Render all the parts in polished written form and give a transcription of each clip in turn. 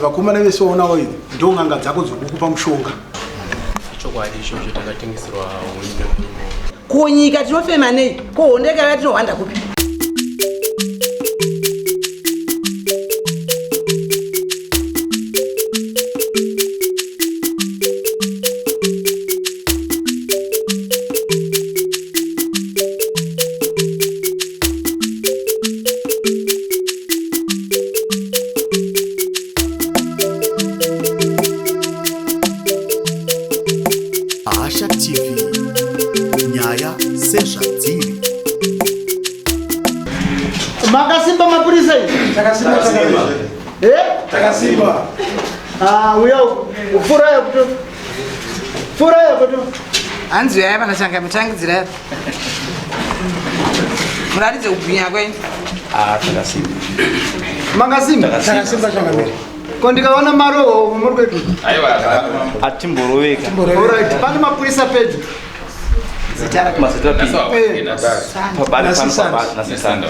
Vakomana vese waonawo idzi ndo n'anga dzako dzikukupa mushonga. Chokwadi ichocho takatengeserwa huni nemurume. Ko nyika tinofema nei? Ko hondo yakauya tinohwanda kupi? Hasha TV nyaya sezvadziri. Makasimba mapurisa iyi? Takasimba takasimba. Eh? Takasimba. Ah, uya ufura yakuto. Fura yakuto. Hanzi uyai pana changa mutangidzira apa. Muratidze kubwinya kwenyu. Ah, takasimba. Makasimba? Takasimba changamire. Ko ndikaona maroho muri kwedu. Aiwa, atimboroveka. Alright, pane mapurisa pedyo. Mazita pi? Eh. Pabari pano Nasisanda. pabari nasisanda.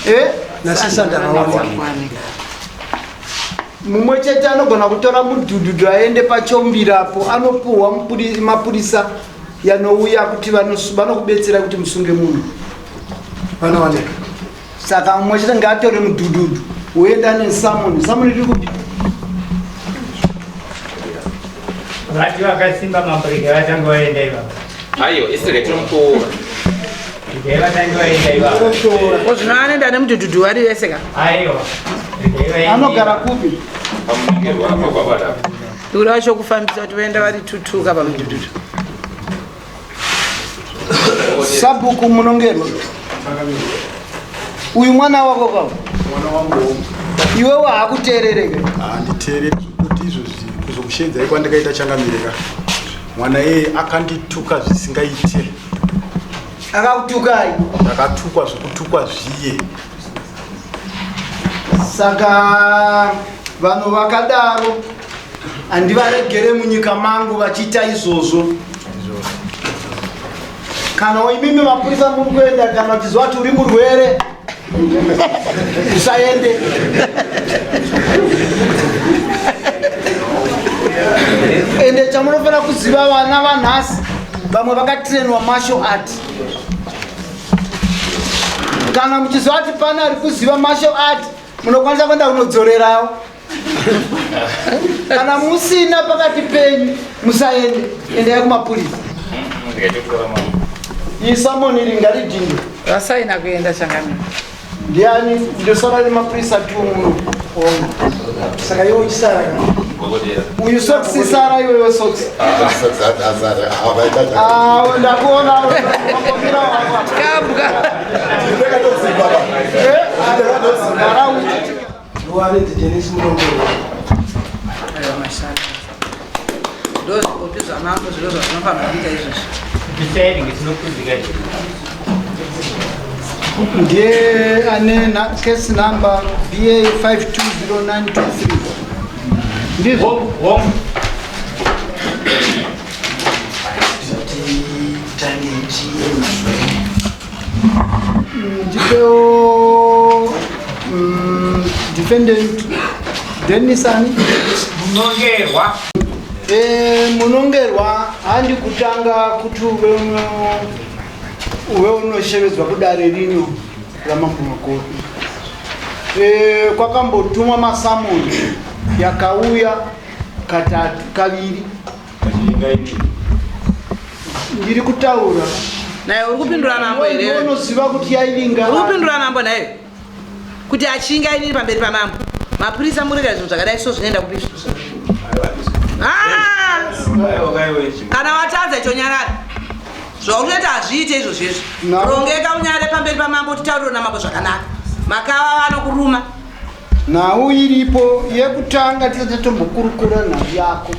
Eh? Nasisanda rawanikwa. Mumwe chete anogona kutora mudhudhudhu aende pachombirapo anopuhwa mapurisa yanouya kuti vanokubetsera kuti musunge munhu. Vanowanika. Saka mumwe chete ngaatore mudhudhudhu woenda nesamoni. Samoni iri kupi? Vati vakasimba mambo regai vatange vaenda ivavo. Aiwa, isi regai tinomutora. Regai vatange vaenda ivavo. Ko zvino anoenda nemudhudhudhu vari vese ka? Aiwa. Regai vaende. Anogara kupi? Pamunongerwa apo kwabata. Ndikuda vacho kufambisa kuti voenda vari tutuka pamudhudhudhu. Sabhuku munongerwa. Uyu mwana wako ka? Mwana wangu. Iwewe hakuteerereke. Handiteereri kuti izvozvi kuzokushedzai kwandikaita changamire ka. Mwana iyeye akandituka zvisingaite. Akakutukai? Ndakatukwa zvekutukwa zviye. Saka vanhu vakadaro handivaregere munyika mangu vachiita izvozvo. Kana imimi mapurisa muri kuenda kana uchiziva kuti uri murwere usaende. Ende chamunofanira kuziva vana vanhasi vamwe vakatrenwa martial art. Kana muchiziva kuti pane ari kuziva martial art munokwanisa kuenda kunodzorerawo. Kana musina pakati penyu musaende, endai kumapurisa. Iyi samoni iri ngaridhindwe. Vasaina kuenda changamire. Ndiani ndosara nemapurisa tu muno. Saka iwe uchisara ka? Uyu soksi sara iwewe soksi. Ah, ndakuona. Kabwa. Eh, gara uchi. Ruware Dennis Munongerwa. Aiwa mashanda. Ndozvikopi zvamambo zviro zvazvinofanira kuita izvozvi. Bvisai ngetinokudzika izvi. Ndiye ane case number BA 520923. Ndizvo. Home. Ndipewo defendant Dennis ani? Munongerwa. Munongerwa handi kutanga kuti uve unoshevedzwa kudare rino raMambo Makore. Kwakambotumwa masamoni yakauya katatu kaviri. Ndiri kutaura naye uri kupindura mambo here? Unoziva kuti yaivinga. Uri kupindura mambo naye kuti achinga inini pamberi pamambo. Mapurisa murega zvinhu zvakadai so zvinoenda kupi izvo? Ah! Kana watadza chonyarara. Zvaunoita hazviite izvo zvezvo. Rongeka unyare pamberi pamambo titaurire namambo zvakanaka. Makava vanokuruma. Nhau iripo yekutanga tisati tatombokurukura nhau yako.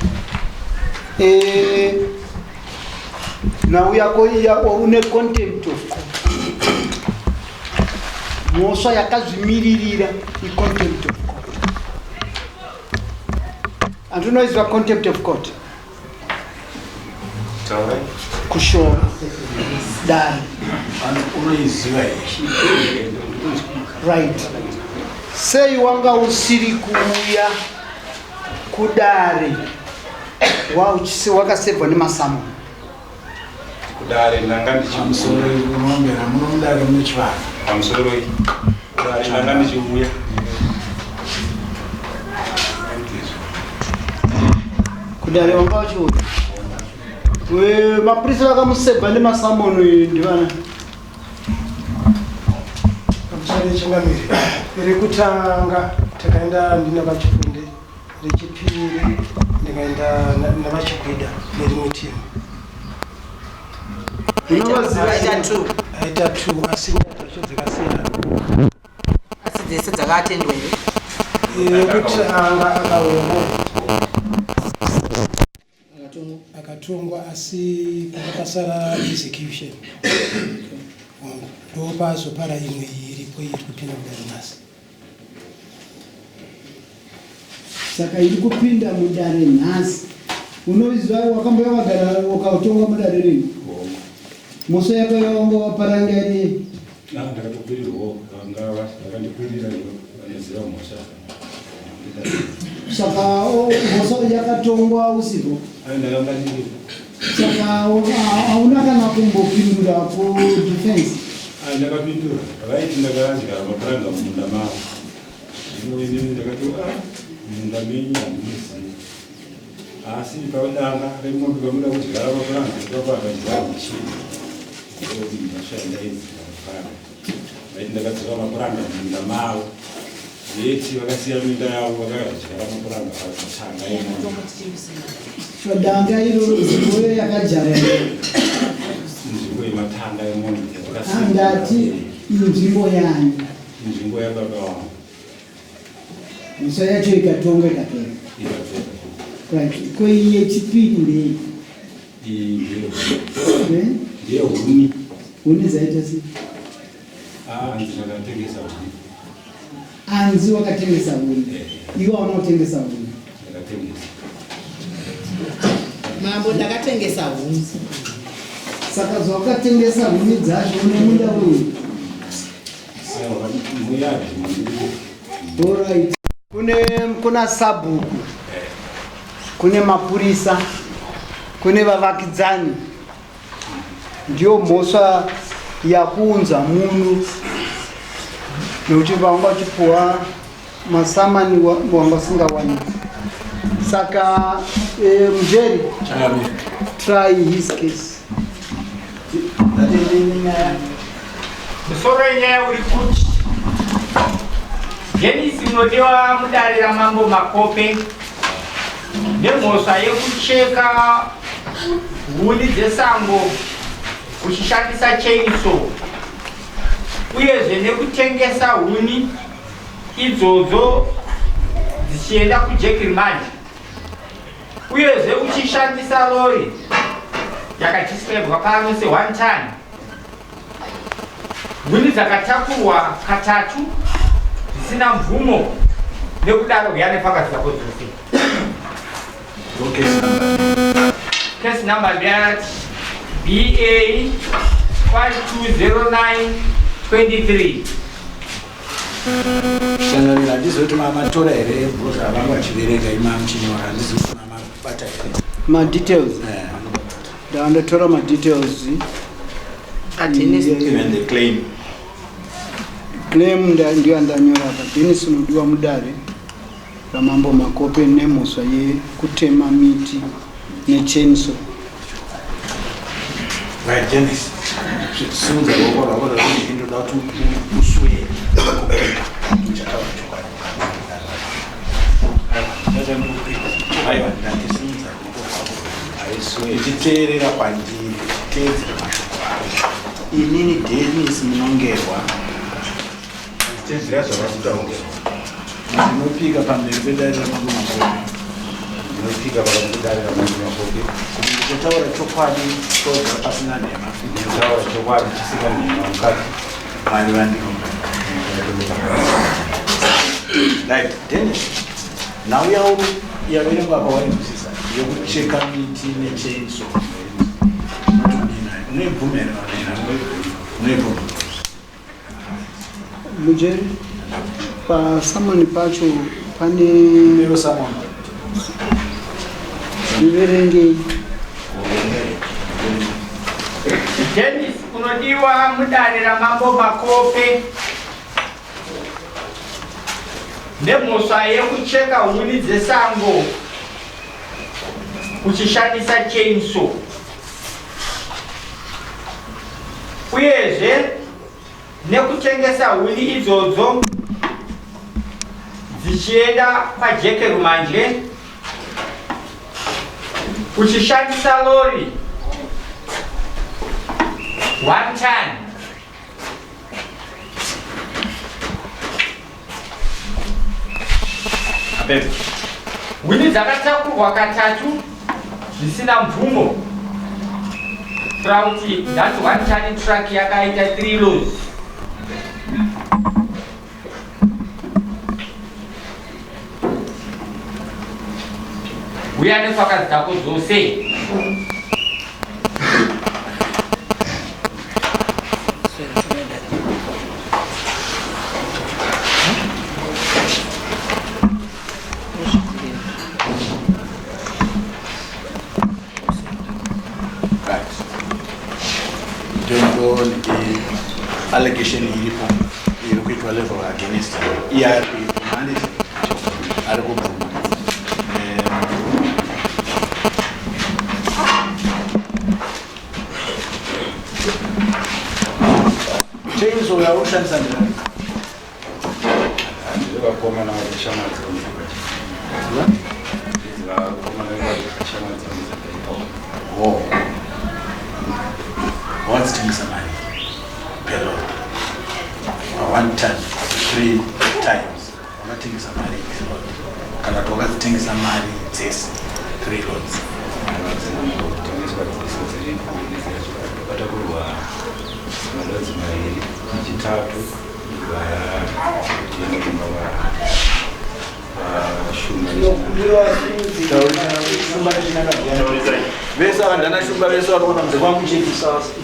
Nhau yako iya une contempt of court. Mhosva yakazvimiririra i-contempt of court. Andinoiziva contempt of court. Kushora dare. Unoiziva here? Right. Sei wanga usiri kuuya Kudare wakasevwa nemasamoni. Kudare ndanga ndichimusoro unombera muno mudare mune chivanhu. Pamusoro iyi. Kudare ndanga ndichiuya. Kudare wanga uchiuya. Mapurisa vakamusevha nemasamoni ndivana. Pamusoro yechingamiri rekutanga takaenda ndina vachifunde, rechipiri ndikaenda navachigwida nerimwe timu. Aita two. Aita two, asi nyaya dzacho dzakasiyana. Asi dzese dzakatendwa here? Yekutanga akauya akatongwa, asi pakasara execution wangu, ndopazopara imwe iripo iri kupinda mudare nhasi. Saka iri kupinda mudare nhasi, unoziva wakambouya wagara ukautongwa mudare rino, mhosva yako yawanga waparanga iri? Ndakatokwirirwawo, vanga vakandikwirira, vanoziva mhosva. Saka mhosva yakatongwa usipo? Ndakanga ndiripo. Saka hauna kana kumbopindura kudefense? Ndakapindura. Vaiti ndakadya mapuranga mumunda mavo. Zvino inini ndakati, a munda menyu handimuzivi, asi padanga remombe pamuda kudyara mapuranga ipapo akadyara muchii, mhosva yandaiziva mapuranga. Vaiti ndakadzura mapuranga mumunda mavo, veti vakasiya minda yavo vakadyara mapuranga patanga yemombe. Danga iroro, nzvimbo yakadyara? Nzvimbo yematanga emombe. Andati inzvimbo yani? Nzvimbo yababa vangu. Mhosva yacho ikatonga ikapera? Ikapera. Right, ko iyi yechipiri ndei? Iyi Eh? ndeyehuni. Huni dzaita sei? Hanzi ndakatengesa huni. Anzi wakatengesa huni? Iwe hauna kutengesa huni? Ndakatengesa. Mambo, ndakatengesa huni. Saka zvawakatengesa huni dzacho, une munda uyu? Muyadhi mandiri. Alright. Kune kuna sabhuku, kune mapurisa, kune vavakidzani. Ndiyo mhosva yakuunza munhu, nekuti vanga vachipuwa masamani wanga usingawaniki. Saka mujeri, try his case. Musoro wenyaya uri kuti Denisi Munodiwa mudare raMambo Makope nemhosva yekucheka huni dzesango uchishandisa chainsaw, uyezve nekutengesa huni idzodzo dzichienda kuJack Remand, uyezve uchishandisa lori yakadescribwa pano se1 ton, huni dzakatakurwa katatu zvisina mvumo. Nekudaro huya nepfakati dzako dzose. Case number ndeya BA 520923. Changamira, handizivi kuti mamatora here bhuku ravanga vachiverenga ima muchinyora. Handizivi kuti mamabata here. Madetails ndakandotora, madetails. Even the claim. Claim ndiyo yandanyora apa. Denis Unodiwa mudare raMambo Makope nemhosva yekutema miti nechainsaw. Right, Dennis, simudza ruoko rwako rwakuti ndoda kuti uswere kupika uchataura chokwadi. Aiwa, ndatisimudza ruoko rwako uchiteerera kwandiri, uchiteedzera mashoko angu. Inini Denis Munongerwa, Teedzera zvavakutaura. ndinopika pamberi pedare raMambo Makope. Ndinopika pakati pedare raMambo Makope. Kuti ndichataura chokwadi choga pasina nhema. Ndinotaura chokwadi chisina nhema mukati. Mwari vandironga. Right, Dennis, nhau yauri yaverengwa apa wainzwisisa, yekucheka miti nechainsaw? Unoibvuma here? Unoibvuma? Mujeri, pasamoni pacho pane Iro samoni. Iverengei. Dennis unodiwa mudare ramambo Makope nemhosva yekucheka huni dzesango uchishandisa chainsaw uyezve nekutengesa huni idzodzo dzichienda kwaJeke Rumanje uchishandisa lori one ton. Huni dzakatakurwa katatu zvisina mvumo kureva kuti that one ton truck yakaita 3 loads. Uya nefakazi dzako dzose. Right. Ndongo allegation iripo iri kuitwa level against iye ari kuibvuma handiti ari kubvuma. Chainsaw yauri kushandisa ndeyani? Vakomana vari shamwari dzangu. Vakomana vari shamwari dzangu dzakaitawo. Oh. Wadzitengesa mari per load? One ton, three times. Wakatengesa mari per load? Kana kuti wakadzitengesa mari dzese, three loads? Kutengeswa dzese dziri huni dzacho dzakatakurwa maloads mairi nechitatu vaenda kumba vashumba. Shumba nechinanga vese ava ndana Shumba vese vari kuona kunze kwamucheki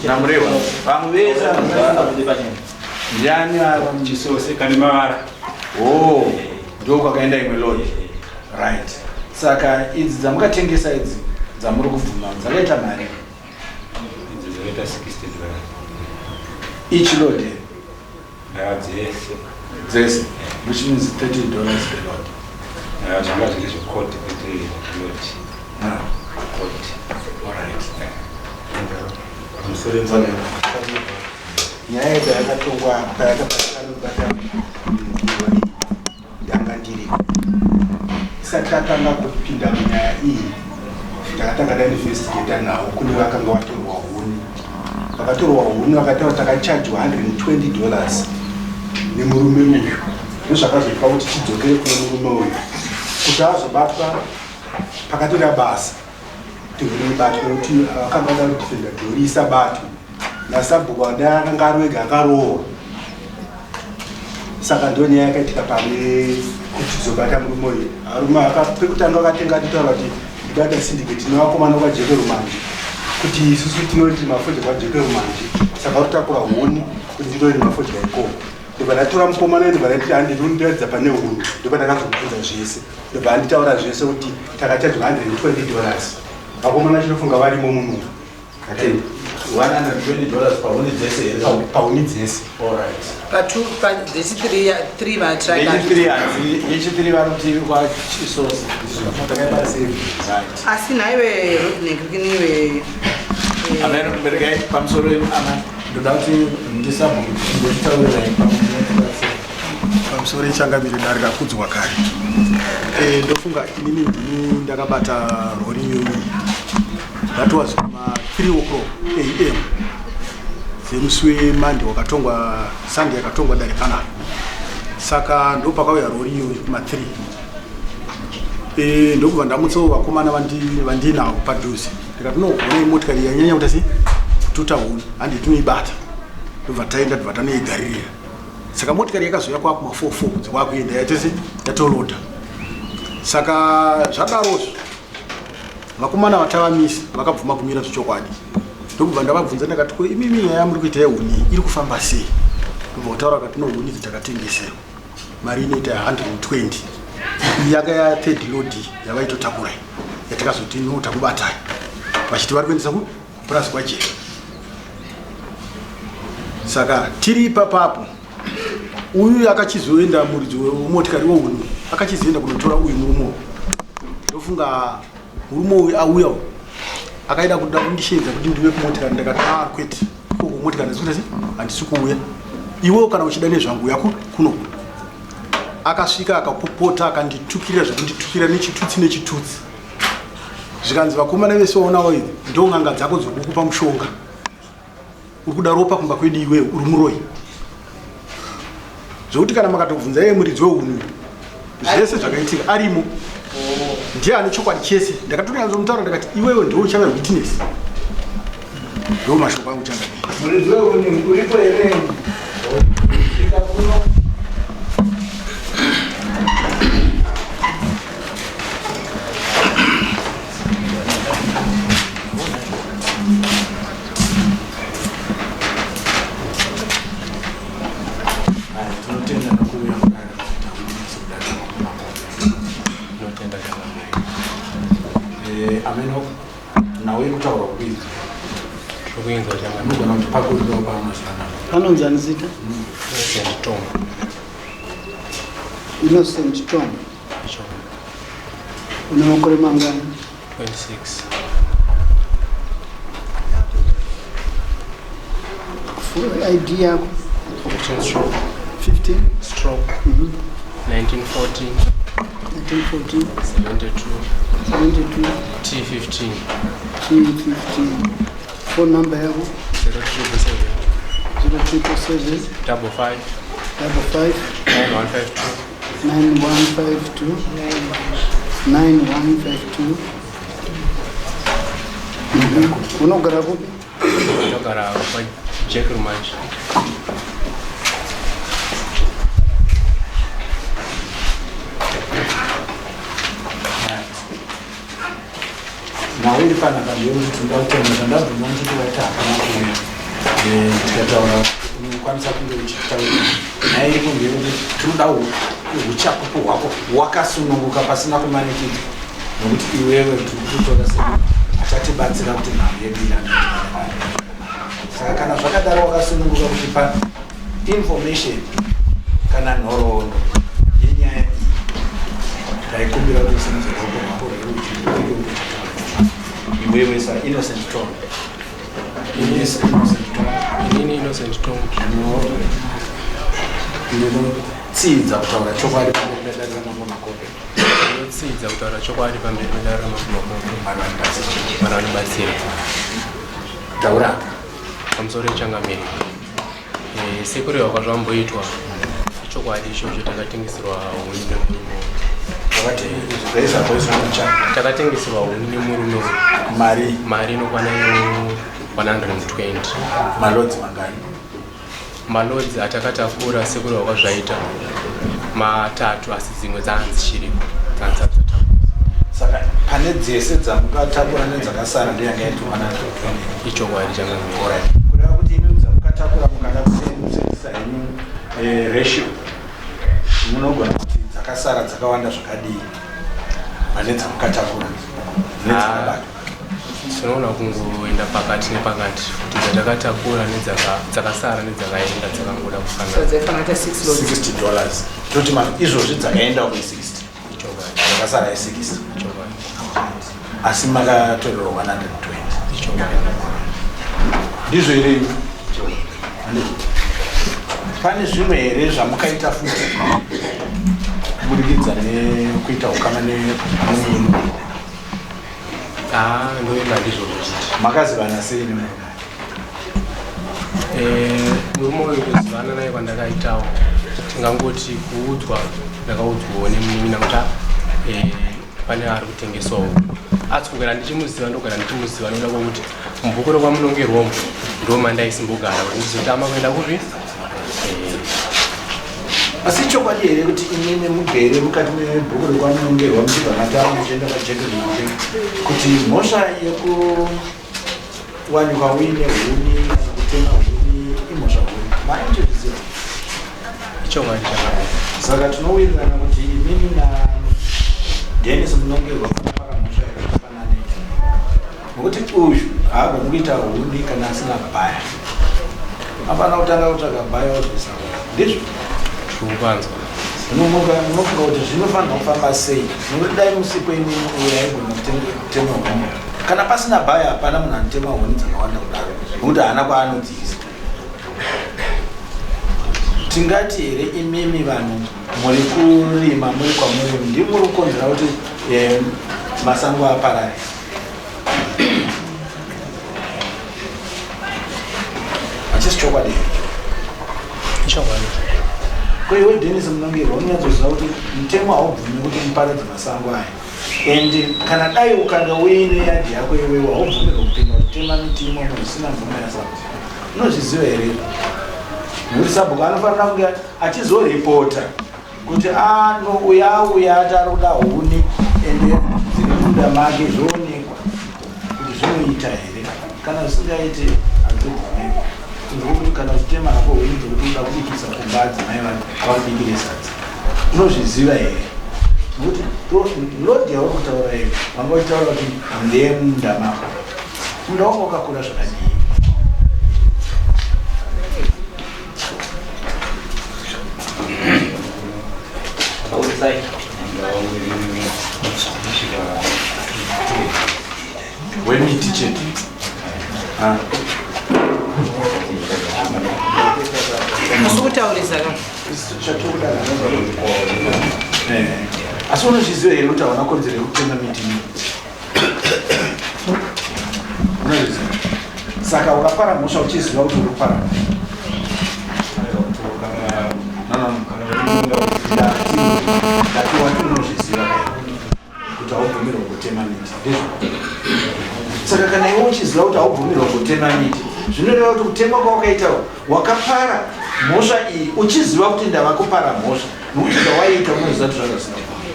namurehwa. Vamwe vese ndiani ava? Chisose kane mavara. Oh, ndo kwakaenda imwe load, right. Saka idzi dzamukatengesa idzi dzamuri kubvuma dzakaita mari? Idzi dzakaita $60. Each load? Dzese. Dzese, which means $30 per load. Zvanga zviri zvekoti kwete load. Ah. Koti. Alright. Pamusoro emfanelo, nyaya yega yakatongwa payakabatwa yanga ndiriko. Isati tatanga kupinda munyaya iyi, takatanga tainvestigata nhau kune vakanga vatorwa huni. Vakatorwa huni vakataura takachajwa $120 nemurume uyu. Ndozvakazoitwa kuti tidzokere kune murume uyu kuti azobatwa. Pakatora basa kuti huni ibatwe nekuti vakanga vada kudefenda dhori isabatwe nasabhuku adai akanga ari wega akarohwa. Saka ndo nyaya yakaitika pane kuti tizobata murume uyu. Arume pekutanga akatenga atitaura kuti ndibata syndicate nevakomana kwaJeke Rumanje, kuti isusu tinoti mafodya kwaJeke Rumanje, saka rutakura huni kuti ndinori mafodya ikoko. Ndobva ndatora mukomana, ndobva ndaiti handinondiratidza pane huni. Ndobva ndakazomubvunza zvese, ndobva anditaura zvese kuti takachajwa $120. Vakomana chinofunga varimo muno. Atenda. $120 pahuni dzese here? Pahuni dzese. Alright. Patu dzesi three matruck. Yechithree vari kuti iri kwaChisosi. Right. Asi nhaiwe rodnekiniwe. Amene muberekai pamusoro ama ndoda kuti ndisabhuku ndotitaurirai pamwe. Pamusoro ichangamire dare rakudzwa kare. Ndofunga inini ndini ndakabata rori iyoyi. That was kuma 3 o'clock am dzemusi weMonday wakatongwa, Sunday yakatongwa dare panapa. Saka ndopakauya rori iyoyi kuma 3. Ndokubva ndamutsawo vakomana vandinawo padhuze, ndikati no, honai motikari yanyanya kuita sei, kututa huni, handi tinoibata. Ndobva taenda, ndobva tanoigaririra. Saka motikari yakazouya kwakuma 44 dzekwakuenda yatese yatoloda. Saka zvadarozvo vakomana vatavamisa vakabvuma kumira zvechokwadi. Ndokubva ndavabvunza, ndakati ko imimi nyaya yamuri kuita yehuni iri kufamba sei? Ndobva kutaura vakati no, huni idzi takatengeserwa mari inoita 120. Yanga ya third load yavaitotakura yatakazoti no takubatai vachiti vari kuendesa kupurazi kwajeri. Saka tiri ipapapo uyu akachizoenda muridzi wemotikari wehuni akachizoenda kunotora uyu murume uyu. Ndofunga murume uyu auya uyu akaida kuda kundisheedza kuti ndiuye kumotikari ndakati ah kwete ko kumotikari ndisikuita sei handisi kuuya iwewo kana uchida nezvangu uya kuno. Akasvika akapopota akanditukirira zvekunditukira nechitutsi nechitutsi zvikanzi vakomana vese waonawo idzi ndo n'anga dzako dziri kukupa mushonga uri kuda ropa kumba kwedu iwewe uri muroyi zvekuti kana makatobvunza iye muridzi wehunhu zvese zvakaitika arimo ndiye ane chokwadi chese ndakatonyatsomutaura ndakati iwewe ndiwe uchave witness ndo mashoko angu changa muridzi wehunhu uripo here svika kuno Tinotenda nokuuya kudare kuita witness kudare Tinotenda changamire. Ameno nhau yekutaura kuinzwa. Tiri kuinzwa changamire. Unogona kuti pakurirawo paunozivana. Panonzi ani zita? Innocent Tom. Innocent Tom. Une makore mangani? 26. ID yako? 15 stroke. 15? Stroke. 1914. 1914. 72. 72. T15. T15. Phone number yako? 0377. 0377. 55. 55. 9152. 9152. 9152. Unogara kupi? Ndogara kwaJack Rumanje. Nhau iri panapa ndeyekuti tinoda kutenda zvandabvuma muchiti vaita hapana kuuya tikataura unokwanisa kunge uchitaura nyaya iripo ndeyekuti tinoda uchapupu hwako wakasununguka pasina kumanikidzwa nokuti iwewe tiri kutotora semunhu achatibatsira kuti nhau yedu irambe. Saka kana zvakadaro wakasununguka kuti pa information kana nhoroondo yenyaya iyi taikumbira kuti usimudze ruoko rwako rwerudyi unge uchitaura iwewe sa Innocent Tom. Innocent Tom. Inini Innocent Tom. Ndinotsidza kutaura chokwadi pamberi pedare raMambo Makope. Ndinotsidza kutaura chokwadi pamberi pedare raMambo Makope. Mwari vandibatsire. Mwari vandibatsire. Taura. Pamusoro yechangamire. Sekurehwa kwazvamboitwa ichokwadi ichocho takatengeserwa huni nemurume. Takatengeserwa huni nemurume. Mari? Mari inokwana iyo 120. Malodzi mangani? Malodzi atakatakura sekurehwa kwazvaita matatu, asi dzimwe dzanzichiripo dzanzisati dzatakura. Saka pane dzese dzamukatakura nedzakasara ndeyanga yaiti 120? Ichokwadi changamire. Alright. Kureva kuti imi dzamukatakura mukada kusenzesa henyu ratio munogona kuti dzakasara dzakawanda zvakadii pane dzamukatakura nedzakabatwa? Tinoona kungoenda pakati nepakati kuti dzatakatakura nedzakasara nedzakaenda dzakangoda kufanana. Dzaifanira kuita 6 loads. $60 toti izvozvi dzakaenda ku 60, Ichokwadi. dzakasara i60, Ichokwadi. asi makatorerwa 120. Ichokwadi. Ndizvo here imi? Pane zvimwe here zvamukaita futi kuburikidza nekuita ukama nemurume? Ah, ndoimba ndizvozvo chete. Makazivana sei nemurume? Murume uyu kuzivana naye kwandakaitawo tingangoti kuudzwa ndakaudzwawo nemunin'ina kuti pane ari kutengesawo, asi kugara ndichimuziva ndogara ndichimuziva nokuda kwekuti mubhuku rekwamunongerwomo ndo mandaisimbogara kuti ndizotama kuenda kupi. Asi chokwadi here kuti imimi mugere mukati mebhuku rekwamunongerwa muchibva matama muchienda paJekemanje kuti mhosva yekuwanikwa uine huni kana kutema huni imhosva huru? Maitozviziva? Ichokwadi chakanaka. Saka tinowirirana kuti imimi Denis Munongerwa pakapara mhosva yakafanana neyi? Nokuti uyu haagoni kuita huni kana asina bhaya. Anofanira kutanga kutsvaga bhaya ozvisa huni. Ndizvo? Tikupanzwa. Munofunga kuti zvinofanirwa kufamba sei? Nokuti dai musipo imimi uyu aigona kutema huni. Kana pasina bhaya hapana munhu anotema huni dzakawanda kudaro nokuti haana kwaanodziisa. Tingati here imimi vanhu muri kurima muri kwamuri ndimi muri kukonzera kuti eh, masango aparare? Hachisi chokwadi here? Chokwadi. Ko iwe Dennis Munongerwa unonyatsoziva kuti mutemo haubvumi kuti muparadze masango aya and kana dai ukanga uine yadhi yako iwewe haubvumirwe kupinda kutema miti imomo zvisina mvumo yasabhuku. Unozviziva here izvo? Nekuti sabhuku anofanira kunge achizoripota kuti ano ah, uya auya ati ari kuda huni ende dziri munda make zvoonekwa kuti zvinoita here kana zvisingaiti hazvibvumiki kunze kana uchitema hako huni dzekuti uda kubikisa kumba adzimai vakubikire sadza unozviziva here nokuti lodi yauri kutaura iyo vanga uchitaura kuti ndeyemunda mako munda wanga wakakura zvakadii wemiti chete ah. Musi kutaurisa ka eh. Asi unozviziva here kuti hauna kodzero yekutema miti unozviziva saka ukapara mhosva uchiziva kuti uri kupara ndati wati unozviziva kuti haubvumirwa kutema miti ndizvo saka kana iwe uchiziva kuti haubvumirwa kutema miti zvinoreva kuti kutema kwawakaita wakapara mhosva iyi uchiziva kuti ndava kupara mhosva nokuti zvawaiita unoziva kuti zvanga zvisina kuaa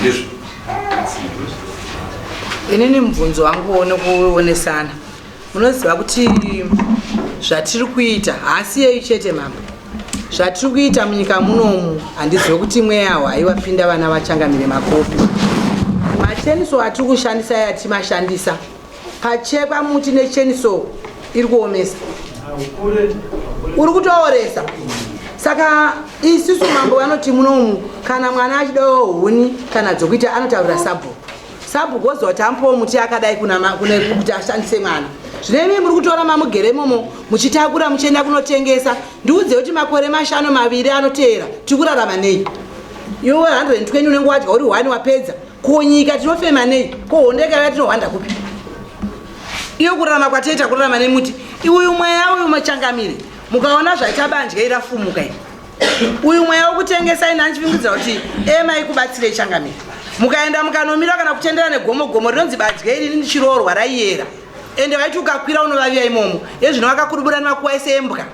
ndizvo inini mubvunzo wangu one kuonesana munoziva kuti zvatiri kuita haasi yeyu chete mambo zvatiri kuita munyika munomu handizive kuti mweya hwai wapinda vana vachangamire makopi macheniso atiri kushandisa yatimashandisa pachekwa muti necheniso iri kuomesa uri kutooresa saka isusu mambo vanoti munomu kana mwana achidawo huni kana dzokuita anotaurira sabhuku sabhuku woziva kuti amupowo muti akadai kuti ashandise mwana zvino imi muri kutora mamugere imomo muchitakura muchienda kunotengesa ndiudze kuti makore mashanu maviri anoteera tiri kurarama nei iwe 120 unenge wadya uri one wapedza ko nyika tinofema nei ko hondo ikauya tinohwanda kupi iyo kurarama kwatoita kurarama nemuti uyu mweya uyu machangamire mukaona zvaita bandya irafumuka iri uyu mweya wekutengesa ini andichifungidzira kuti ema ikubatsirei changamire mukaenda mukanomira kana kutendera negomo gomo rinonzi badya iri ndichiroorwa raiyera ende vaiti ukakwira unovaviya imomo yezvino vakakurubura nemakuwa ese embwa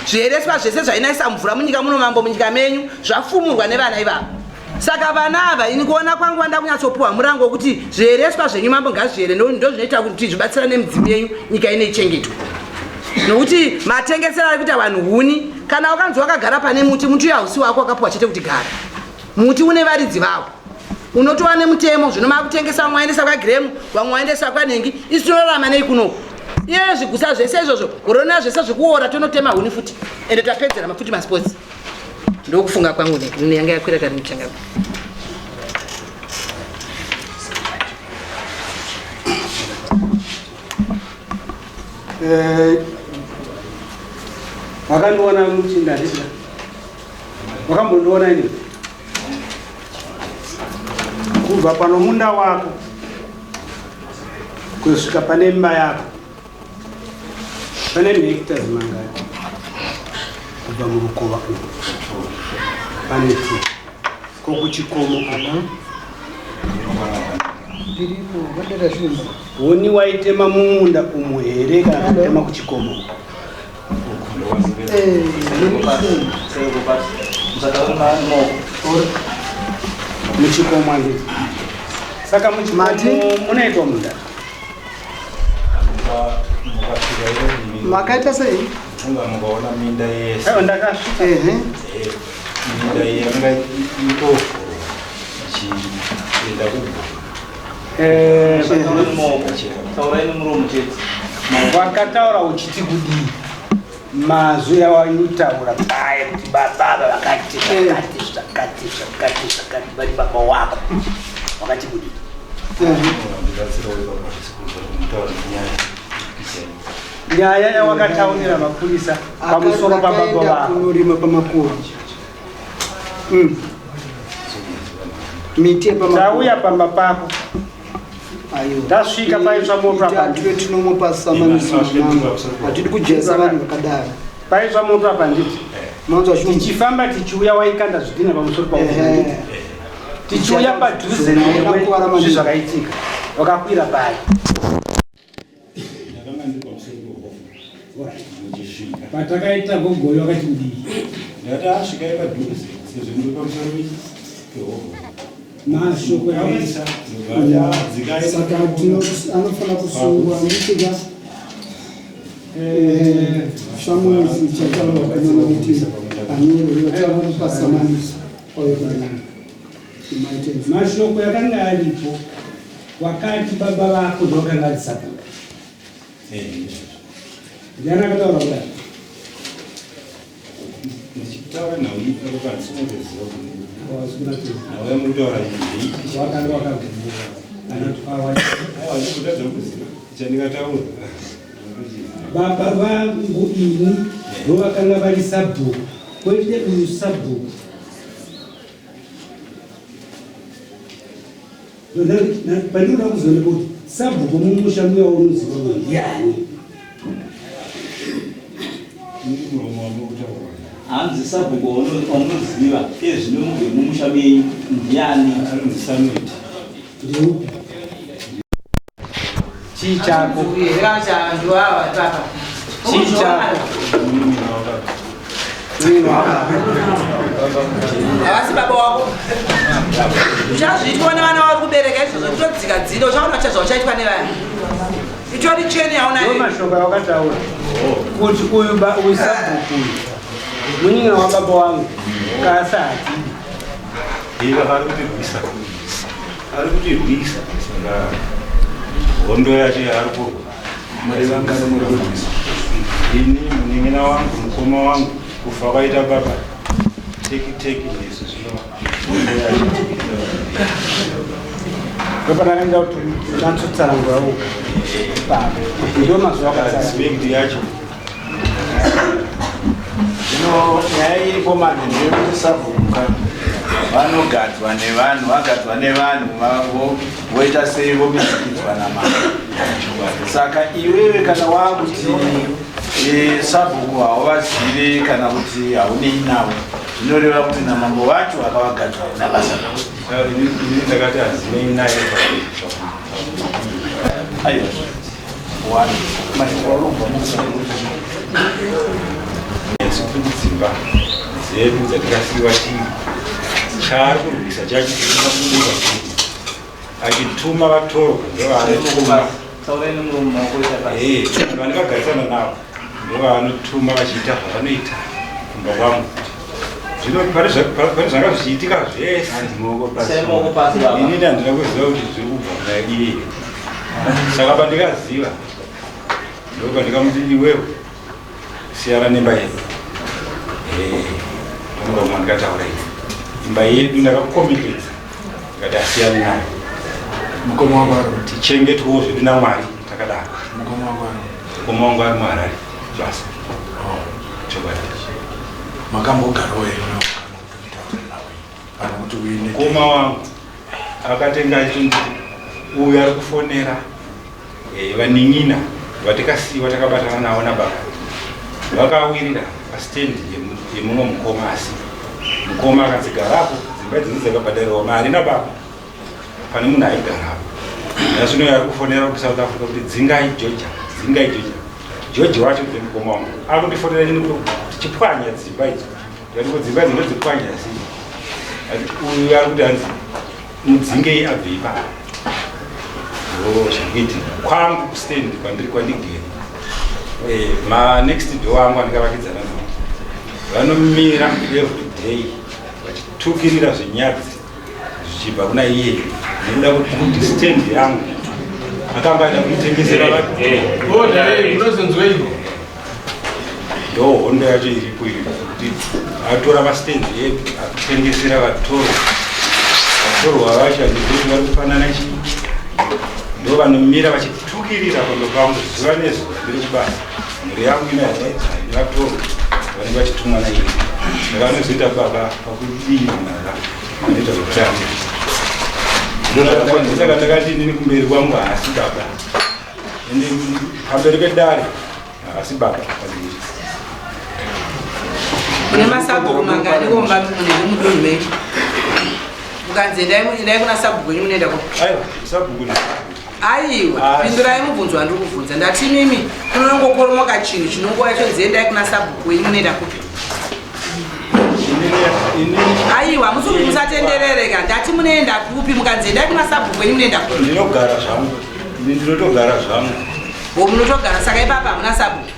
Zviereswa zvese zvainaisa mvura munyika muno mambo munyika menyu zvafumurwa nevana ivavo. Saka vana ava ini kuona kwangu vanoda kunyatsopuwa murango wekuti zviereswa zvenyu mambo ngazviere ndozvinoita kuti zvibatsira nemidzimu yenyu nyika ino ichengetwe. Nokuti matengesero ari kuita vanhu huni kana wakanzi wakagara pane muti muti uyo hausi wako wakapuwa chete kuti gara. Muti une varidzi vawo. Unotova nemutemo zvino makutengesa vamwe vaendesa kwaGremu vamwe vaendesa kwanhingi isu tinorarama nei kunoku iye zvigusa zvese izvozvo gorona zvese zvekuora tonotema huni futi ende tapedzera mafuti masports ndokufunga kwangu ne yanga yakwira kari muchanga eh, wakandiona muchinda handiti wakambondiona ini kubva pano munda wako kusvika pane imba yako pane mahectares mangani kubva murukova umu pane two ko kuchikomo uku huni waitema mumunda umu here kana kutema kuchikomo Muchikomo handiti? Saka muchikomo munoitwa munda. Makaita sei? Ndofunga mukaona minda yese. Aiwa, ndakasvika. Minda iyi yanga itovhurwa ichienda kubva. Taurai nemuromo chete. Wakataura uchiti kudii? Mazwi awaitaura paya kuti baba ava vakati zvakati zvakati zvakati zvakati vari baba wako. Wakati kudii? Ndibatsirawo ipapo handisi kunzwa kuti mutaura nenyaya Nyaya yawakataurira mapurisa pamusoro pababa Akaenda vako. kunorima pamakuru. Miti yepamakuru. Tauya pamba pako. Tasvika paitsva moto apa. Tive tinomupa samanisi mwanangu. Hatidi kujesa vanhu vakadaro. Paitsva moto apa nditi. Manzwa shumba. Tichifamba tichiuya waikanda zvidhina pamusoro pavo. Ehe. Tichiuya padhuze newe zvi zvakaitika. Wakakwira pari. Ndakanga ndiri pamusoro pehovho muchisvika. Patakaita gogoyo wakati kudii? Ndati asvikai padhuze sezvo ndiri pamusoro pehovho. Mashoko Aisa, ndobva ati, Saka anofanira kusungwa nditika samusi chataurwa kunana kuti anyorwa pasamanisi auye kudai. Mashoko yakanga aripo wakati baba vako ndovakanga vari sabhuku. Ndiani akataura kudai? Ndichitaura nhau iyi pano handisi kungoziva kuti nhau yamuri kutaura iyi ndeipi. Wakanga wakagumbuka. Anoti awa. Aiwa, ndikutadza kuziva chandingataura. Baba vangu ini ndovakanga vari sabhuku kwete uyu sabhuku. Pandinoda kuzoona kuti sabhuku mumusha muya unoziva uyu ndiani. Muromo wamuri kutaura. Hanzi sabhuku wamunoziva ezvino mubve mumusha menyu ndiani? Anonzi Samuti. Ndeupi? Chii chako? Chii chako? Havasi baba wako. Uchazviitwa nevana vari kubereka izvozvo kutodzika dzino uchaona chazvauchaitwa nevana. Itori cheni yauna Ndiwo mashoko awakataura kuti uyu uyu sabhuku uyu munin'ina wababa wangu kaasa hatidi. Iye ari kutirwisa. Ari kutirwisa. Saka hondo yacho yaari kurwa. Muri vangani muri kurwisa? Ini munin'ina wangu, mukoma wangu, kufa kwaita baba. Teki teki nesu zvino hondo yacho. Ndopandakanida kuti unatsotsanangura woga ipapo. Ndiwo mazuva akatsanangura. Respect yacho. Zvino nyaya iripo manje ndeyekuti sabhuku vanogadzwa nevanhu, vagadzwa nevanhu voita sei vomisikidzwa namambo. Saka iwewe kana wakuti sabhuku hauvazive kana kuti haunei navo, zvinoreva kuti namambo vacho akavagadzwa hauna basa navo. Ini ndakati hazinei naye. Aiwa. One. Mashoko arobva Isu tiri kudzimba dzedu dzatakasiiwa tiri. Chaari kurwisa chacho chisina kubuda achituma vatorwa ndovanotuma Taurai nemuromo wako ita basa. vandakagarisana navo ndovanotuma vachiita zvavanoita kumba kwangu. Zvino pane zvanga zvichiitika zvese. Isai maoko pasi baba. Inini handina kuziva kuti zviri kubva kuna iye. Saka pandikaziva ndopandikamuti iwewe siyana nemba yedu. Ndomuromo wandikataura iyi. Imba yedu ndakakukomekedza ndikati asiyane nayo. Mukoma wako ari kuti Tichengetwewo zvedu naMwari takadaro. Mukoma wako ari Mukoma wangu ari muHarare basa. Chokwadi. Makambogarawo here nawo kana kuti mutaure nawo kana kuti uine Mukoma wangu akatenga achinditi uyu ari kufonera vanin'ina vatikasiiwa takabatana navo nababa vakawirira pastendi yemumwe mukoma, asi mukoma akanzi garapo, dzimba idzodzo dzakabhadharirwa mari nababa, pane munhu aigarapo. Nazvino ari kufonera kuSouth Africa kuti dzingai Georgia, dzingai Georgia. George wacho kuti mukoma wangu akundifonera ini kuti tichipwanya dzimba idzo, ndikati ko dzimba idzo ndodzipwanya sei? Ati uyu ari kuti hanzi mudzingei abve ipapo. Ndo zviri kuitika kwangu kustendi kwandiri kwandigere. Eh, ma next door angu andikavakidzana navo vanomira every day vachitukirira zvinyadzi zvichibva kuna iye nekuda kuti stand yangu akanga aida kuitengesera munozonzweiko ndo hondo yacho iripo iyo kuti atora mastands edu akutengesera vatorwa vatorwa vacho handizoti vari kufanana chii ndo vanomira vachitukirira pamba pangu zuva nezuva ndiri kubasa mhuri yangu ino yadaidza nevatorwa vanenge vachitumwa naiye vanozoita baba pakudii mhara vanoita zvekutanga ndozvakakonzesa ndakati inini kumberi kwangu haasi baba ende pamberi pedare haasi baba pamberi Mune masabhuku mangani komba munenge mudunhu menyu? Mukanzi endai kuna sabhuku wenyu munoenda ko? Aiwa, sabhuku ndi Aiwa, pindurai mubvunzo wandiri kubvunza. Ndati mimi kunongokoromoka chinhu chinongouya chonzi endai kuna sabhuku wenyu munoenda kupi? Aiwa, musi musatenderereka. Ndati munoenda kupi? Mukanzi endai kuna sabhuku wenyu munoenda kupi? Ndinogara zvangu. Ini ndinotogara zvangu. Wo munotogara saka ipapa hamuna sabhuku.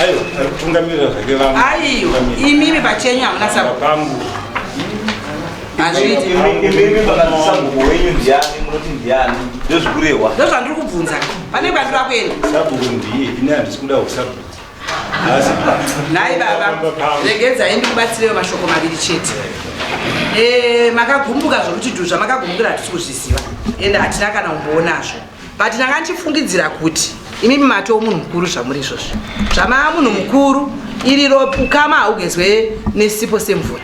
Aiwa, ari kutungamirira zvake vamwe. Aiwa, imimi pachenyu hamuna sabhuku. Pangu. Hazviiti. Imimi makati sabhuku wenyu ndiani munoti ndiani ndozvikurehwa. Ndozvandiri kubvunza. Pane kwandiri kuenda. Sabhuku ndiye, ini handisi kuda usabhuku. Asi Nhai baba, regedzai ndikubatsirewo mashoko maviri chete. Makagumbuka zvokuti dhu zvamakagumbukira hatisi kuzviziva ende hatina kana umboonazvo but ndanga ndichifungidzira kuti imimi matoo munhu mukuru zvamuri izvozvo zvamaa munhu mukuru iriro ukama haugezwe nesipo semvura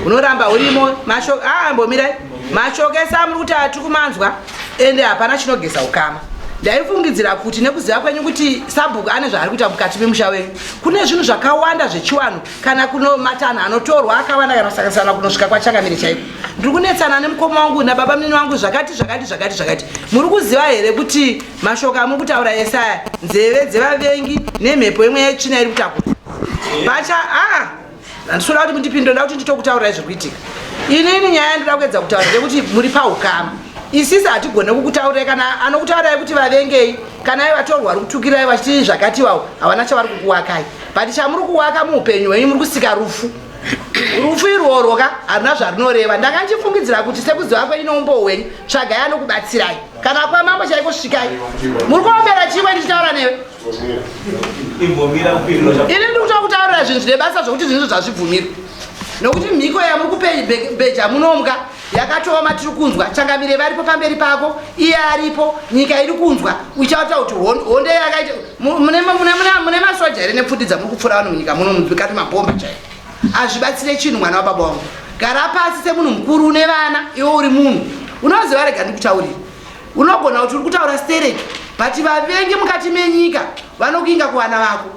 unoramba urimo mashoko ambomirai mashoko ese amuri kuti atiri kumanzwa ende hapana chinogeza ukama ndaifungidzira kuti nekuziva kwenyu kuti sabhuku ane zvaari kuita mukati memusha wenyu kune zvinhu zvakawanda zvechiwanhu kana kuno matanho anotorwa akawanda kana kusanganisana kunosvika kwachangamire chaiko ndiri kunetsana nemukoma wangu nababa munini wangu zvakati zvakati zvakati zvakati muri kuziva here kuti mashoko amuri kutaura ese aya nzeve dzevavengi nemhepo imwe yetsvina iri kutakura pacha aa handisi kuda kuti mundipindure ndoda kuti nditokutaurirai zviri kuitika inini nyaya yandoda kuedza kutaura ndeyekuti muri paukama isisi hatigone kukutaurirai kana anokutaurirai kuti vavengei kana ai vatorwa vari kutukirirai vachiti zvakati iwawo havana chavari kukuwakai but chamuri kuwaka muupenyu hwenyu muri kusika rufu rufu irworwo ka haruna zvarunoreva ndanga ndichifungidzira kuti sekuziva kwenyu neumboo hwenyu tsvagai anokubatsirai kana kwamambo chaiko svikai muri kuombera chimwe ndichitaura newe Imbomira kupindura. Ini ndiri kutoda kutaurira zvinhu zvine basa zvokuti zvinhu zvazvibvumirwa nokuti mhiko yamuri kupeja munomga yakatooma tiri kunzwa changamire varipo pamberi pako iye aripo nyika iri kunzwa uchaita kuti hondo yakaita mune masoja here nepfuti dzamuri kupfura vanhu munyika muno mukati mabhomba chaiyo hazvibatsire chinhu mwana wababa wangu gara pasi semunhu mukuru une vana iwe uri munhu unoziva rega ndikutaurire unogona kuti uri kutaura stereki but vavengi mukati menyika vanokuinga kuvana vako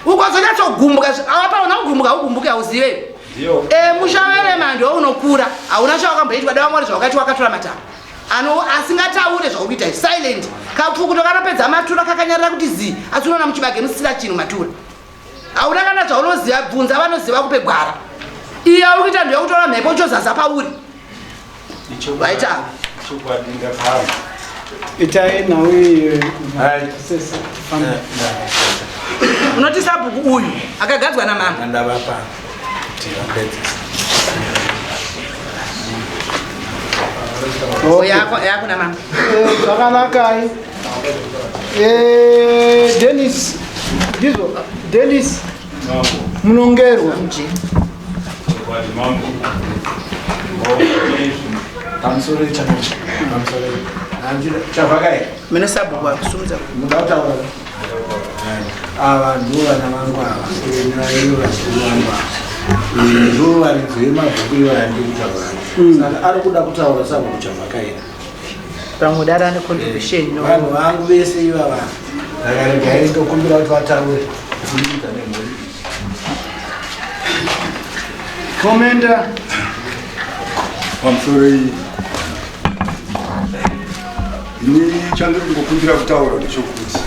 ukozonyatsogumbuka awapaona kugumbuka haugumbuke hauzive e, musha werema ndiwo unokura hauna chawakamboitwa dai wamwari zvawakaiti wakatora matama ano asingataure zvauri kuita silent kapfukuto kanopedza matura kakanyarira kuti zii asi unoona muchibage musisina chinhu matura hauna kana zvaunoziva bvunza vanoziva kupe gwara iye uri kuita ndiyo kutora mhepo uchozaza pauri vaita Chokwadi ndakahama. Itai nhau iyi. Unoti sabhuku uyu akagadzwa namambo. Ndavapa kuti vapedzise. Oh, yako yako namambo. Zvakanakai. Dennis ndizvo Dennis Munongerwa. Mambo. Pamusoro pamusoro. Chavhakai. Mune sabhuku akusumudza. Munoda kutaura. Ava ndivo vana vangu ava. Naivo vazukuru vangu ava. Ndivo varidzi vemabhuku ivo andiri kutaura. Saka ari kuda kutaura sabhuku Chavhakaira. Pamwe dara ane contribution. No. Vanhu vangu vese ivava. Saka regai ndokumbira kuti vataure. Kuburikidza nemhuri iyi. Komenda. Pamusoro iyi ini chandiri kungokumbira kutaura ndechokuti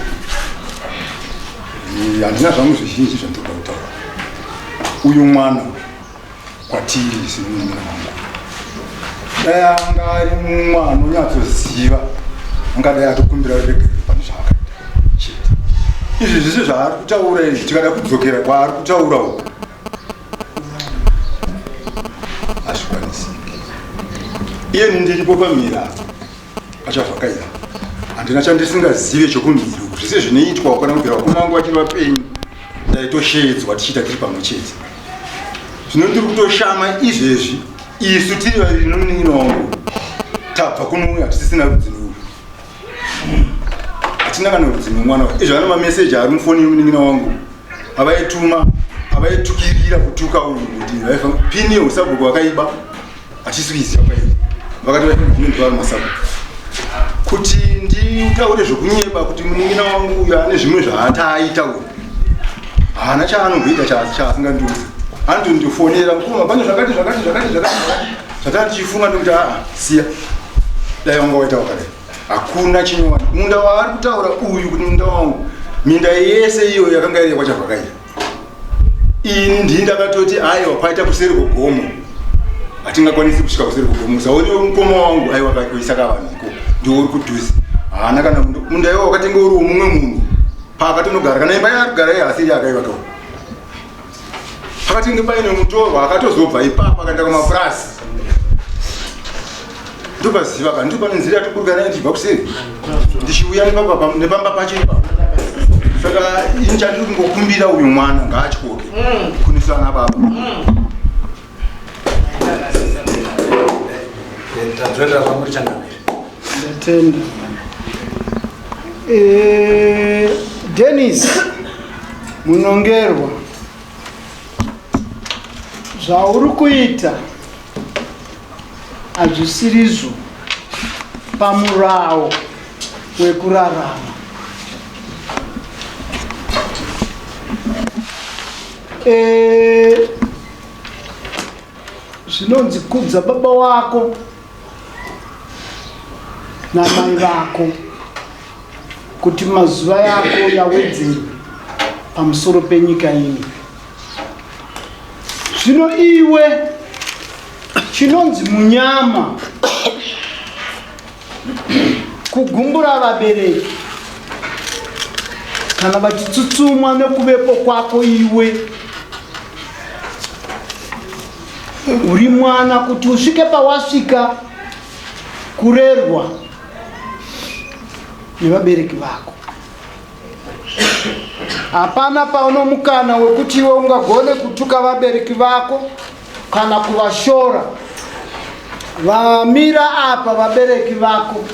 handina zvangu zvizhinji zvandinoda kutaura. Uyu mwana kwatiri semunin'ina wangu dai anga ari mumwe anonyatsoziva angadai atokumbira ruregerero pane zvaakaita chete. Izvi zvese zvaari kutaura izvi tikada kudzokera kwaari kutaura uku hazvikwanisiki. Iyeni ndiripo pamhiri apa pachavhakaira handina chandisingazive chokumhiri uku zvese zvinoitwa kana kubvira vakoma vangu vachiri vapenyu ndaitosheedzwa tichiita tiri pamwe chete. Zvino ndiri kutoshama izvezvi isu tiri vaviri nomunin'ina wangu tabva kunouya hatisisina rudzi ruru hatina kana rudzi nomwana izvo ano mameseji ari mufoni yemunin'ina wangu avaituma avaitukirira kutuka uyu kuti pini yeusabhuku vakaiba hatisi kuiziva kwairi vakati vainzi vari masabhuku kuti nditaure zvekunyeba kuti munin'ina wangu uyu ane zvimwe zvaataaita uyu haana chaanomboita chaasingandiudzi anotondifonera mukoma pane zvakati zvakati zvakati zvakati zvakati zvatanga tichifunga nekuti aa siya dai wanga waita wakadai hakuna chinyowani munda waari kutaura uyu kuti munda wangu minda yese iyo yakanga iri yekwachavhakaira ini ndii ndakatoti aiwa kwaita kuseri kwegomo hatingakwanisi kusvika kuseri kwegomo usaoniwe mukoma wangu aiwa kakuisa kavanhu iko ndiwo uri kudhuze haana kana munda iwo wakatenge uri womumwe munhu paakatonogara kana imba yaari kugara iye asiri akaivakawo pakatenge paine mutorwa akatozobva ipapo akaenda kumapurasi ndopaziva ka ndopane nzira yatoburuka nayo ndichibva kuseri ndichiuya nepamba pacho ipapo saka ini chandiri kungokumbira uyu mwana ngaatyoke kunisa ana baba Tadzoera kwamuri changamire. Ndatenda. Eh, Dennis Munongerwa, zvauri kuita hazvisirizvo pamurawo wekurarama. Eh, zvinonzi kudza baba wako namai vako kuti mazuva yako yawedzerwe pamusoro penyika ino zvino iwe chinonzi munyama kugumbura vabereki kana vachitsutsumwa nekuvepo kwako iwe uri mwana kuti usvike pawasvika kurerwa nevabereki vako hapana paunomukana wekuti iwe ungagone kutuka vabereki vako kana kuvashora vamira apa vabereki vako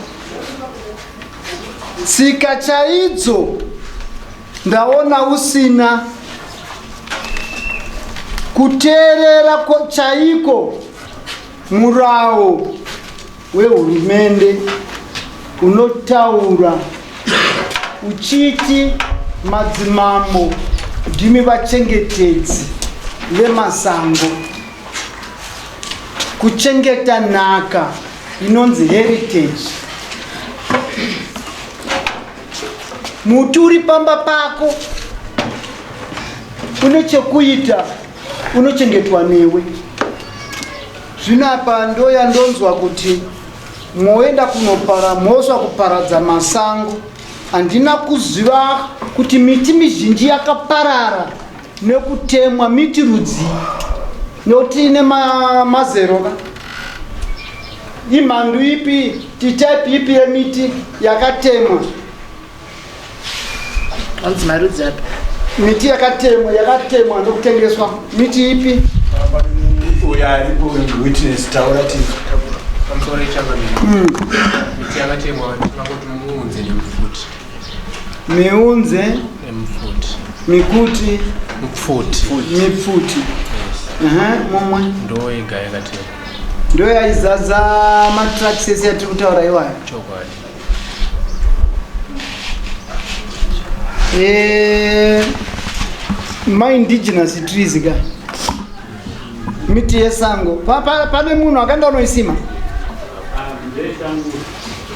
tsika chaidzo ndaona usina kuteerera chaiko murawo wehurumende unotaura uchiti madzimambo ndimi vachengetedzi vemasango kuchengeta nhaka inonzi heritage muti uri pamba pako une chekuita unochengetwa newe zvino apa ndoyandonzwa kuti moenda kunopara mhosva kuparadza masango handina kuziva kuti miti mizhinji yakaparara nekutemwa miti rudzii nekuti ine mazero ka imhandu ipi titype ipi yemiti yakatemwa Hanzi marudzi api? Miti yakatemwa yakatemwa ndokutengeswa miti ipi? Uyo aripo witness taura ti pamusoro ichangamire. Miti yakatemwa tingangoti muunze nemupfuti. Miunze nemupfuti. Mikuti mupfuti. Mipfuti. Yes. Mumwe. Ndo yega yakatemwa. Ndo yaizadza matrucks ese yatiri kutaura iwayo. Chokwadi. Eh, ma indigenous trees ka miti yesango pane munhu akaenda unoisima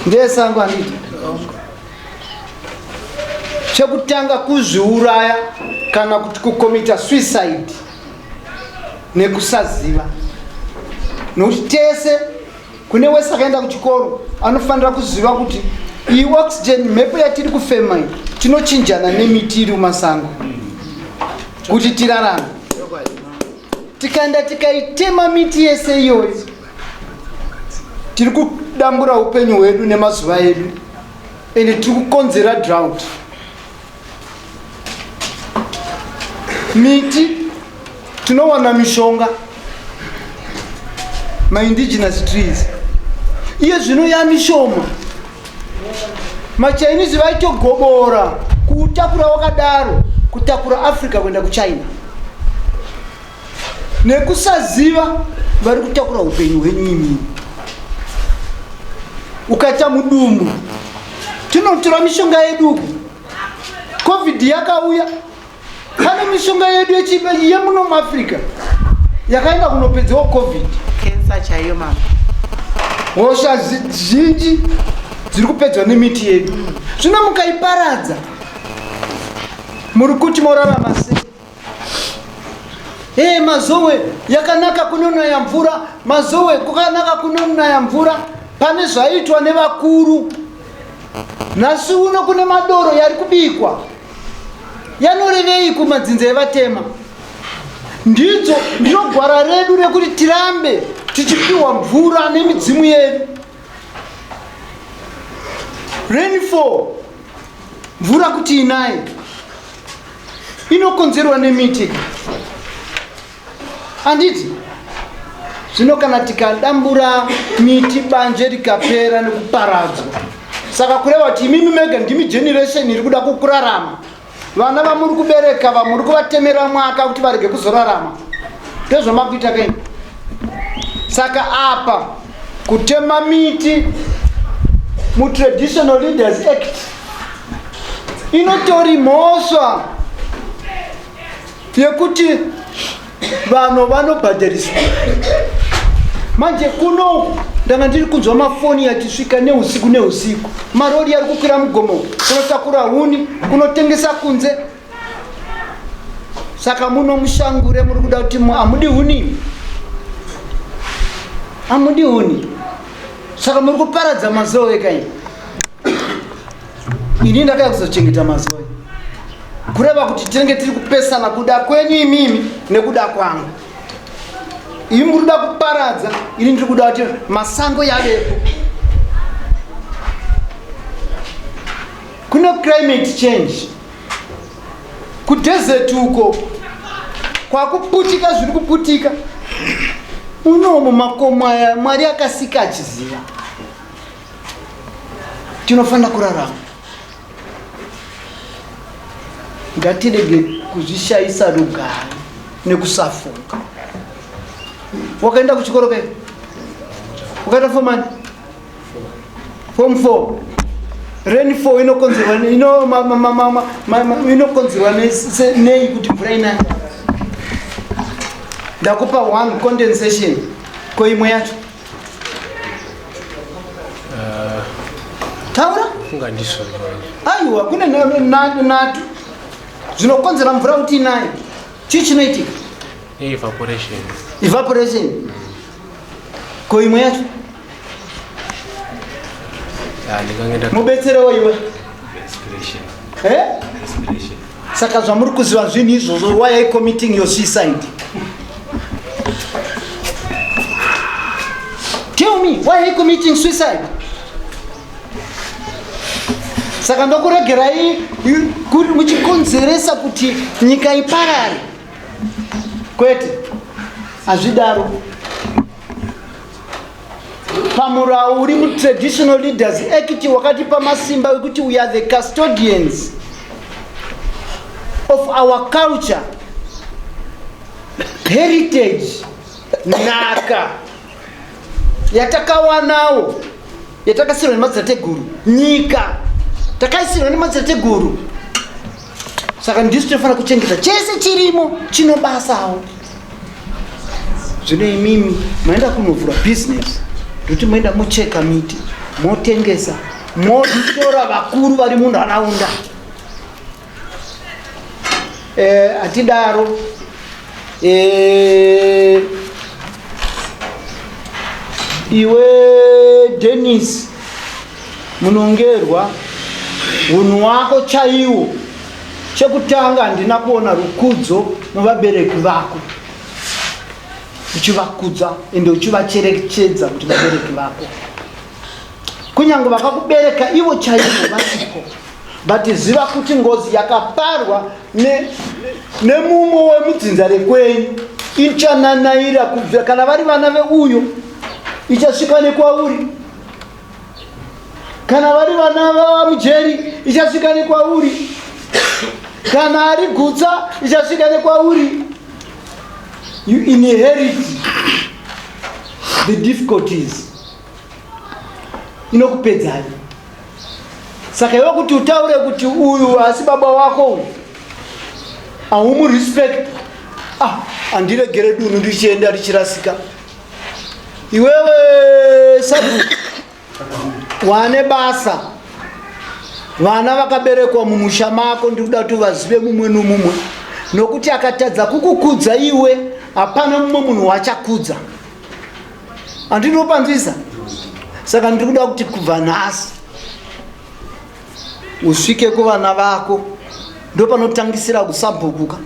ndeyesango handiti chekutanga kuzviuraya kana kuti kukomita suicide nekusaziva nokuti tese kune wese akaenda kuchikoro anofanira kuziva kuti Iyi oxygen, mhepo yatiri kufema iyi, tinochinjana nemiti iri mumasango kuti tirarame. Tikaenda tikaitema miti yese iyoyo, tiri kudambura upenyu hwedu nemazuva edu, ende tiri kukonzera drought. Miti tinowana mishonga, maindigenous trees, iye zvino yamishoma. MaChinese vaitogobora kuutakura wakadaro, kutakura Africa kuenda kuChina. Nekusaziva vari kutakura upenyu hwenyu imini. Ukaita mudumbu, tinotora mishonga yedu uku. Covid yakauya, pane mishonga yedu yemuno muAfrica yakaenda kunopedzewo Covid. Kensa chaiyo, mama. Hosha zhinji dziri kupedzwa nemiti yedu. Zvino mukaiparadza, muri kuti morarama sei? Hey, Mazowe yakanaka kunonaya mvura, Mazowe kwakanaka kunonaya mvura. Pane zvaiitwa nevakuru. Nhasi uno kune madoro yari kubikwa, yanorevei kumadzinza evatema? Ndidzo ndiro gwara redu rekuti tirambe tichipiwa mvura nemidzimu yedu. Rainfall, mvura kuti inaye, inokonzerwa nemiti, handiti? Zvino kana tikadambura miti, banje rikapera nekuparadzwa, saka kureva kuti imimi mega ndimi generation iri kuda kukurarama. Vana vamuri kubereka, vamuri kuvatemera mwaka kuti varege kuzorarama, ndozvamakuita kaini. Saka apa kutema miti muTraditional Leaders Act inotori mhosva yekuti vanhu vanobhadhariswa. Manje kunoku ndanga ndiri kunzwa mafoni achisvika neusiku neusiku, marori ari kukwira mugomo kunotakura huni kunotengesa kunze. Saka muno mushangure muri kuda kuti hamudi huni, hamudi huni, saka muri kuparadza Mazowe kai. Ini ndakaya kuzochengeta Mazowe, kureva kuti tinenge tiri kupesana kuda kwenyu imimi nekuda kwangu. Imi muri kuda kuparadza, ini ndiri kuda kuti masango yavepo. Kune climate change kudesert uko kwakuputika, zviri kuputika unomu makomo aya. Mwari akasika achiziva tinofanira kurarama. Ngatirege kuzvishayisa rugare nekusafunga. Wakaenda kuchikoro ke? Wakaita form ani? Form 4. Rainfall inokonzerwa ino inokonzerwa nei kuti mvura inayo? Ndakupa one, condensation. Ko imwe yacho? Taura. Funga ndizvo. Aiwa, kune natu zvinokonzera mvura kuti inayo. Chii chinoitika? Evaporation. Evaporation. Ko imwe yacho? Ndingange nda Mubetserewo iwe. Respiration. Eh? Respiration. Saka zvamuri kuziva zvinhu izvozvo, why are you committing your suicide? Tell me, why are you committing suicide? Saka ndokuregerai kuri muchikonzeresa kuti nyika iparare? Kwete, hazvidaro. Pamurau uri muTraditional Leaders Act wakatipa masimba ekuti we are the custodians of our culture, heritage, nhaka yatakawanawo, yatakasirwa nemadzitateguru. Nyika takaisirwa nemadzitateguru, saka ndisu tinofanira kuchengeta chese chirimo chinobasawo. Zvino imimi maenda kunovhura bhizinesi, ndokuti moenda mocheka miti, motengesa, motora vakuru vari munharaunda. Hatidaro. Iwe Denis. Munongerwa unhu wako chaiwo. Chekutanga handina kuona rukudzo muvabereki vako. Uchivakudza ende uchivacherechedza kuti vabereki vako. Kunyange vakakubereka ivo chaivo varipo. But ziva kuti ngozi yakaparwa nemumwe ne wemudzinza rekwenyu ichananaira kubvira kana vari vana veuyo ichasvika nekwauri kana vari vana vamujeri ichasvika nekwauri kana ari gutsa ichasvika nekwauri you inherit the difficulties inokupedzai saka iwe kuti utaure kuti uyu asi baba wako uyu ahumurespect ah andiregere dunhu ndichienda richirasika iwewe sabhuku wane basa vana vakaberekwa mumusha mako ndikuda kuti vazive mumwe nomumwe nokuti akatadza kukukudza iwe hapana mumwe munhu wachakudza handinopanzwisa saka ndiri kuda kuti kubva nhasi usvike kuvana vako ndopanotangisira kusabhukuka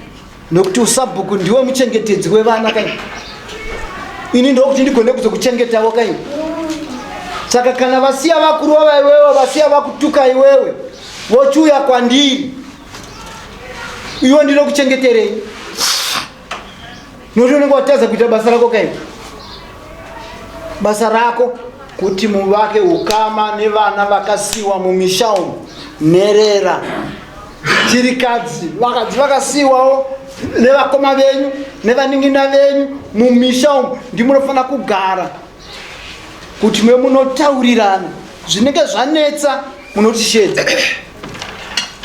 nokuti usabhuku ndiwe muchengetedzi wevana kai ini ndokuti ndigone kuzokuchengetawo kai saka kana vasiya vakurova iwewe vasiya vakutuka iwewe vochiuya kwandiri iwe ndinokuchengeterei nokuti unenge watadza kuita basa rako kai basa rako kuti muvake ukama nevana vakasiwa mumisha umu nherera chirikadzi vakadzi vakasiwawo nevakoma venyu nevanin'ina venyu mumisha umu ndimunofanira kugara kuti me munotaurirana zvinenge zvanetsa munotishedza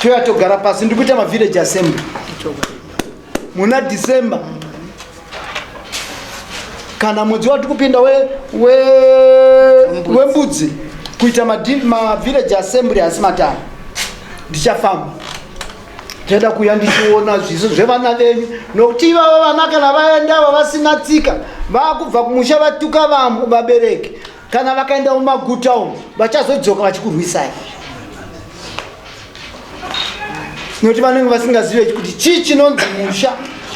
toya togara pasi ndikuita mavillage assembly muna december kana mwedzi wati kupinda wembudzi we, we kuita mavillage assembly asi matano ndichafamba ndichada kuuya ndichiona zviso zvevana venyu nokuti ivava vana kana vaenda ava vasina tsika vakubva kumusha vatuka vamwe vabereki kana vakaenda mumaguta umu vachazodzoka vachikurwisai nokuti vanenge vasingazive kuti chii chinonzi musha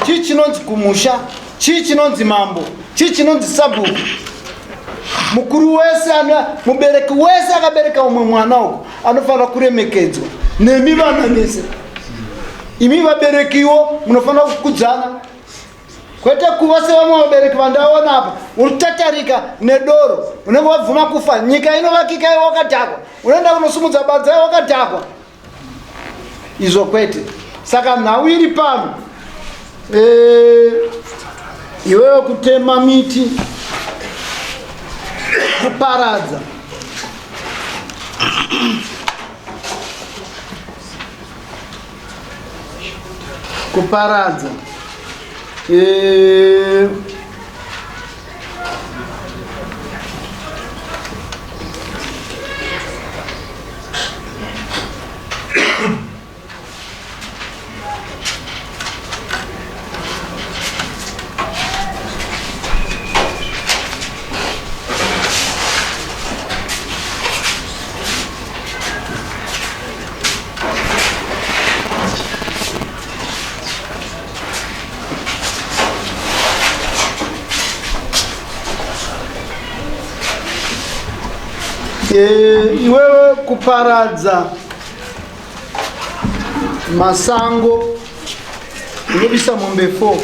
chii chinonzi kumusha chii chinonzi mambo chii chinonzi sabhuku mukuru wese mubereki wese akabereka umwe mwana uko anofanira kuremekedzwa nemi vana mese imi vaberekiwo munofanira kukudzana kwete kuva sevamwe vabereki vandaona apa uri kutatarika nedoro unenge wabvuma kufa nyika inovakika iwe wakadhakwa unoenda kunosumudza badza iwe wakadhakwa izvo kwete saka nhau iri pano e, iwewe kutema miti kuparadza kuparadza e, Eh, iwewe kuparadza masango unobisa mombe 4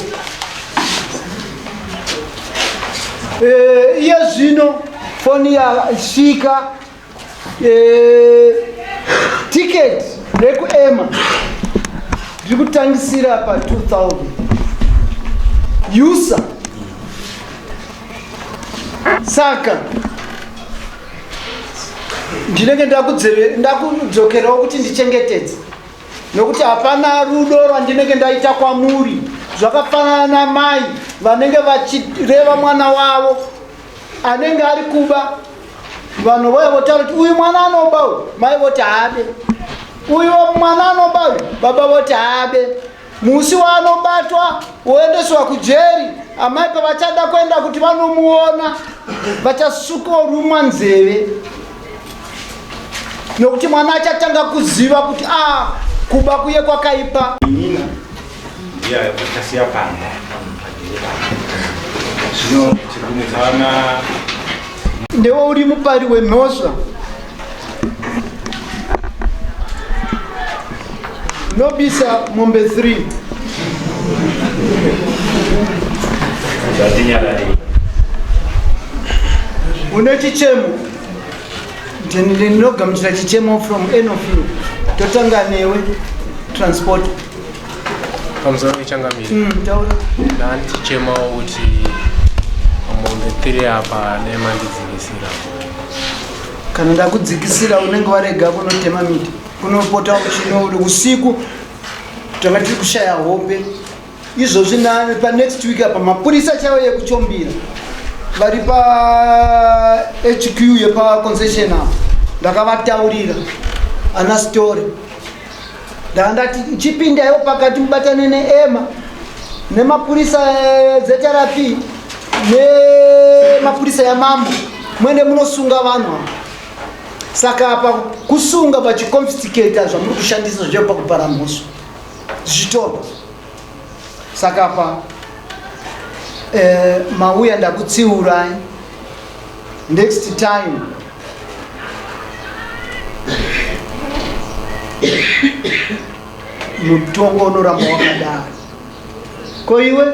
eh, iye zvino foni yasvika Eh, ticket rekuema ndiri kutangisira pa 2000 usa saka ndinenge ndakudzokerawo kuti ndichengetedze nokuti hapana rudo rwandinenge ndaita kwamuri zvakafanana namai vanenge vachireva mwana wavo anenge ari kuba vanhu voya votaura kuti uyu mwana anoba uyu mai voti haabe uyu mwana anoba uyu baba voti haabe musi waanobatwa woendeswa kujeri amai pavachada kuenda kuti vanomuona vachasukorumwa nzeve Nokuti mwana achatanga kuziva kuti a ah, kuba kuye kwakaipa. Nina ndiye akasiya pamba. Zvino tiri kunetsana. Ndewe uri mupari wemhosva. Nobisa mombe 3. Une chichemo. Ndinogamuchira chichemo from any of you. Totanga newe transport. Pamusoro wechangamire. Taura. Ndandichemawo kuti mombe 3 apa nemandidzikisira. Kana ndakudzikisira unenge warega kunotema miti. Kunopota uchino usiku tanga tiri kushaya hope. Izvozvi pa next week apa mapurisa chaiwo yekuchombira vari pa HQ yepa concession apa ndakavataurira ana story ndanga ndati chipindaiwo pakati mubatane neema nemapurisa ZRP nemapurisa yamambo muende munosunga vanhu ava. Saka apa kusunga vachiconfiscata zvamuri kushandisa zvicho pakupara mhosva zvichitorwa. Saka apa mauya ndakutsiurai, next time mutongo unoramba wakadaro. Ko iwe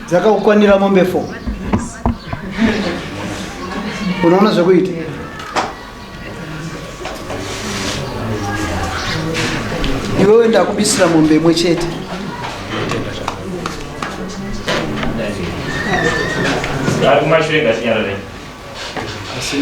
dzakakukwanira mombe 4 unoona zvekuita? Iwewe ndakubisira mombe imwe chete. Ari kumashure ngatinyarare. Asi